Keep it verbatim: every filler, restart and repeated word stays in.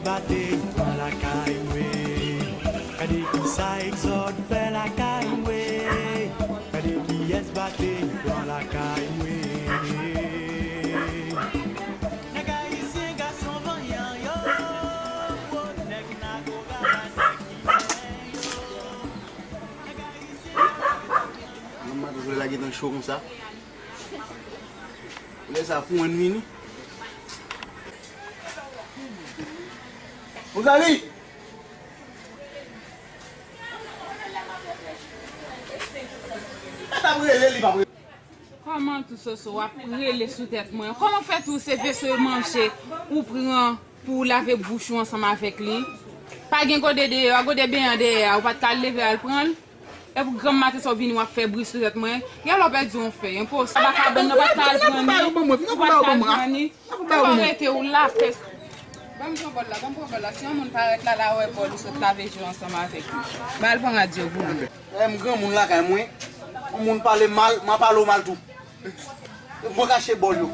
Bate pran lakay mwen. Gade kisa Exode fè lakay mwen. Gade kiyès bate pran lakay mwen. Nèg ayisyen gason vanyan yo. Wo nèg nago gala nèg ki renmen yo. Nèg ayisyen. Manman, lè la gentan cho konsa. Lè sa pou mwen vini. Rosalie! Mwen t ap rele li, p ap rele. Kòman tou Soso w ap rele sou tèt mwen? Kòman fè tou se veso manje ou pran pou w lave bouch ou ansanm avèk li? Pa gen gode deyò a, gode benyen an dèyè a, ou pa t ka leve al pran l? Epi granm maten sa w vini w ap fè bri sou tèt mwen. Gen lè w pèdi yon fèy, enposib. Anba kabann nan, ou pa t ka al pran ni. Ou pa t ka al pran ni. Ou pa rete ou la pès. Ban m pran bòl la, ban m pran bòl la. Si yon moun parèt la, la wè bòl ou sot lave je w ansanm avèk li. Ba l pran radyo pou mwen. Lè m granmoun lakay mwen, yon moun pale m mal, m a pale w mal tou. Mwen kache bòl yo.